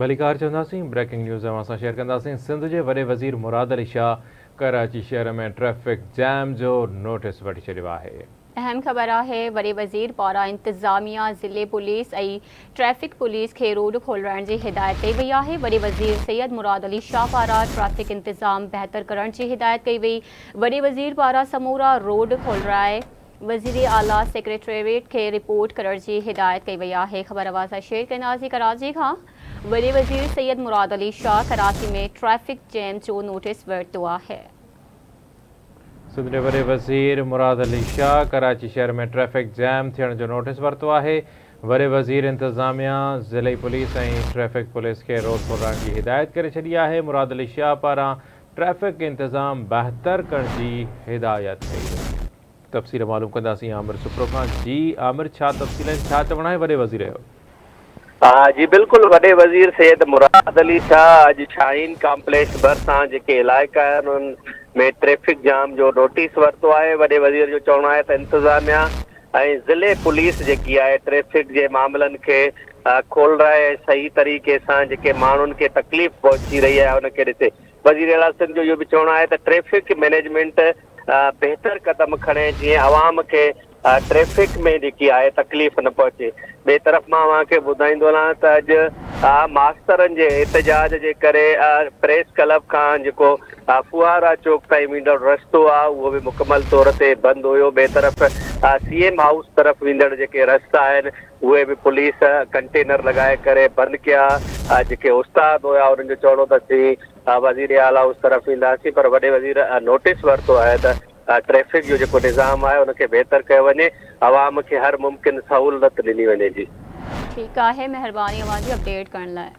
ڀليڪار چونداسين، breaking news اوهان سان شيئر ڪنداسين، سنڌ جي وڏي وزير مراد علي شاهه ڪراچي شهر ۾ ٽريفڪ جيم جو نوٽيس وٺي ڇڏيو آهي. اهم خبر آهي، وڏي وزير پاران انتظاميا، ضلعي پوليس ۽ ٽريفڪ پوليس کي روڊ کولرائڻ جي هدايت ڪئي وئي آهي، وڏي وزير سيد مراد علي شاهه پاران ٽريفڪ انتظام بهتر ڪرڻ جي هدايت ڪئي وئي، وڏي وزير پاران سمورا روڊ کولرائي وزيراعليٰ سيڪريٽريٽ کي رپورٽ ڪرڻ جي هدايت ڪئي وئي آهي. خبر اوهان سان شيئر ڪنداسين ڪراچي کان وڏي وزير سيد مراد علي شاهه ڪراچي ۾ ٽريفڪ جيم جو نوٽيس ورتو آهي. سنڌ جي وڏي وزير مراد علي شاهه ڪراچي شهر ۾ ٽريفڪ جيم ٿيڻ جو نوٽيس ورتو آهي. وڏي وزير انتظاميا، ضلعي پوليس ۽ ٽريفڪ پوليس کي روڊ کولرائڻ جي هدايت ڪري ڇڏي آهي. مراد علي شاهه پاران ٽريفڪ انتظام بهتر ڪرڻ جي هدايت ڪئي وئي. تفصيل معلوم ڪنداسين عامر سپرو کان جي عامر ڇا تفصيل آهن ڇا چوڻ آهي وڏي وزير جو. جي بلڪل وڏي وزير سيد مراد علي شاهه اڄ شاهين ڪامپليڪس ڀرسان جيڪي علائقا آهن انهن ۾ ٽريفڪ جام جو نوٽيس ورتو آهي وڏي وزير جو چوڻ آهي ته انتظاميا ۽ ضلعي پوليس جيڪي آهي ٽريفڪ جي معاملن کي کولرائي ۽ صحيح طريقي سان جيڪي ماڻهن کي تڪليف پهچي رهي آهي ان کي ڏسي وزيراعليٰ سنڌ جو اهو به چوڻ آهي ته ٽريفڪ مئنيجمينٽ بهتر قدم کڻي جيئن عوام کي ٽريفڪ ۾ جيڪي آهي تڪليف نه پهچي. ٻئي طرف مان اوهان کي ٻڌائيندو هلان ته اڄ ماسترن جي احتجاج جي ڪري پريس ڪلب کان جيڪو ڦوهارا چوڪ تائين ويندڙ رستو آهي اهو به مڪمل طور تي بند هيو ٻئي طرف سي ايم هائوس طرف ويندڙ جيڪي رستا آهن اهي به پوليس ڪنٽينر لڳائي ڪري بند ڪيا جيڪي استاد هيا انهن جو چوڻ هو ته اسين وزيراعليٰ هائوس طرف وينداسين پر وڏي وزير نوٽيس ورتو آهي ته ٽريفڪ جو جيڪو نظام آهي ان کي بهتر ڪيو وڃي عوام کي هر ممڪن سهولت ڏني وڃي جي. ٺيڪ آهي مهرباني اوهان جي اپڊيٽ ڪرڻ لاء.